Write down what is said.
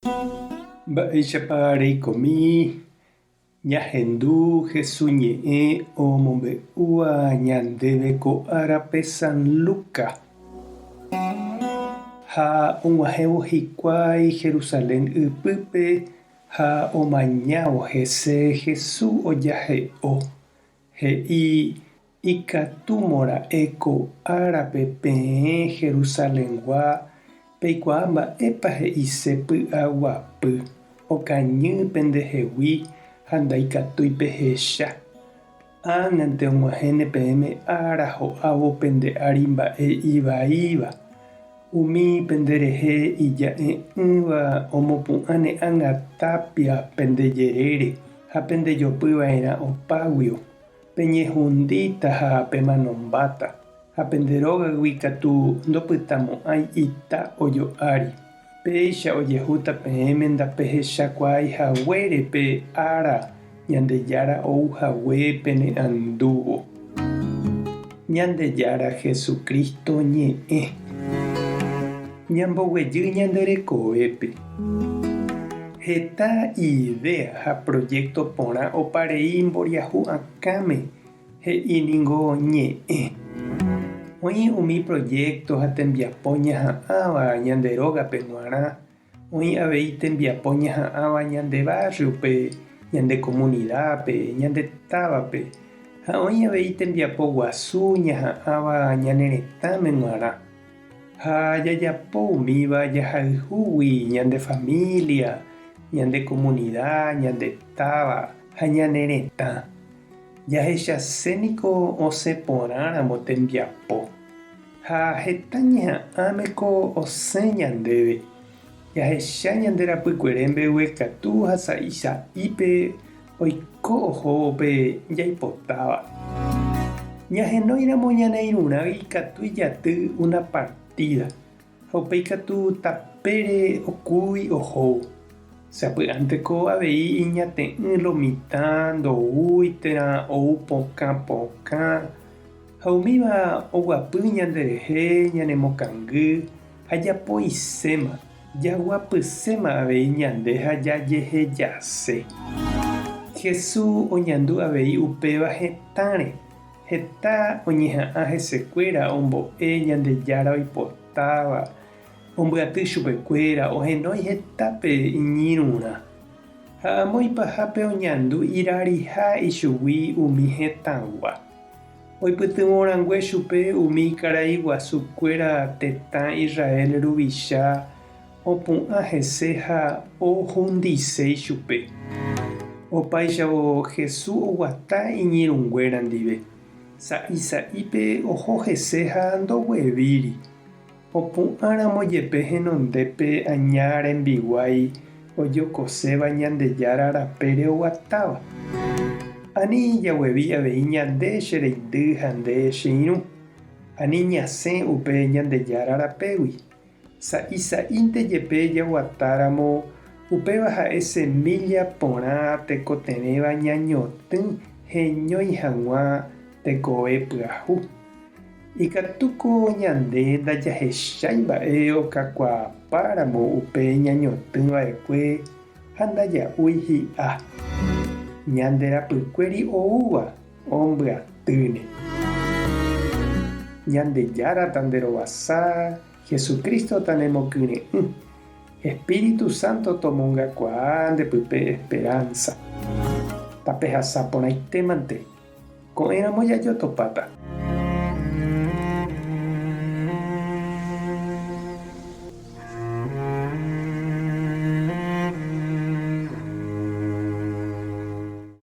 Mba'éichapa reikomi ñahendu Hesu ñe'ẽ omombe'úva ñandéve ko árape San Luca. Ha og̃uahẽvo hikuái Jerusalén ypýpe ha omañávo hese Hesu ojahe'o, he'i, Ikatúmora'e ko árape peẽ Jerusalengua peikuaa mba'épa he'ise py'aguapy, okañy pendehegui ha ndaikatúi pehecha. Ág̃ante og̃uahẽne peẽme ára ho'ávo pende ári mba'e ivaíva, umi penderehe ija'e'ỹva omopu'ãne ág̃a tápia pende jerére ha pendejopyva'erã opáguio. Peñehundíta ha pemanombáta, ha pende rógagui katu ndopytamo'ãi ita ojo'ári. Péicha ojehúta peẽme ndapehechakuaái haguére pe ára Ñandejára ou hague pene andúvo. Ñandejára Jesucristo ñe'ẽ. Ñamboguejy ñande rekovépe. Heta idea ha proyecto porã oparei mboriahu akãme he'i ningo ñe'ẽ. Oĩ umi proyecto ha tembiapo ñaha'ãva ñande rógape g̃uarã, oĩ avei tembiapo ñaha'ãva ñande barrio-pe, ñande comunidad-pe, ñande távape, ha oĩ avei tembiapo guasu ñaha'ãva ñane retãme g̃uarã. Ha jajapo umíva jahayhúgui ñande familia, ñande komunida, ñande táva ha ñane retã. Jahechase niko osẽ porãramo tembiapo. Ha heta ñeha'ãmeko osẽ ñandéve. Jahecha ñande rapykuere mbeguekatu ha sa'i sa'ípe oiko ohóvo pe jaipotáva. Ñahenóiramo ñane irũrã ikatu ijaty una partída, ha upéi katu tapére okúi ohóvo. Sapy'ánteko avei iñate'ỹ lo mitã ndoúi térã ou pokã pokã, ha umíva oguapy ñanderehe ñanemokangy ha japoiséma. Jaguapyséma avei ñande ha jajehejase. Jesús oñandu avei upéva hetãre. Heta oñeha'ã hesekuéra ombo'e Ñandejára oipotáva, ombyaty chupekuéra, ohenói hetápe iñirũrã. Ha amo ipahápe oñandu irariha ichugui umi hetãgua. Oipytyvõ rangue chupe umi karai guasu kuéra tetã Israel ruvicha opu'ã hese ha ohundise ichupe. Opáichavo Jesús oguata iñirũnguéra ndive, sa'i sa'ípe oho hese ha ndoguevíri. Opu'ã ramo jepe henondépe aña rembiguái ojokoséva Ñandejára rapére oguatáva. Ani jaguevi avei ñande che reindy ha nde che irũ, ani ñasẽ upe Ñandejára rapégui. Sa'i sa'ínte jepe jaguatáramo, upéva ha'e semílla porã tekotevẽva ñañotỹ heñói hag̃ua tekove pyahu. Ikatúko ñande ndajahechái mba'e okakuaapáramo upe ñañotỹ va'ekue ha ndaja'úi hi'a. Ñande rapykuéri oúva ombyatýne. Ñandejára tanderovasa, Jesucristo tanemokyre'ỹ, Espíritu Santo tomongakuaa nde pype esperanza. Tapehasa porãitémante. Ko'ẽramo jajotopáta.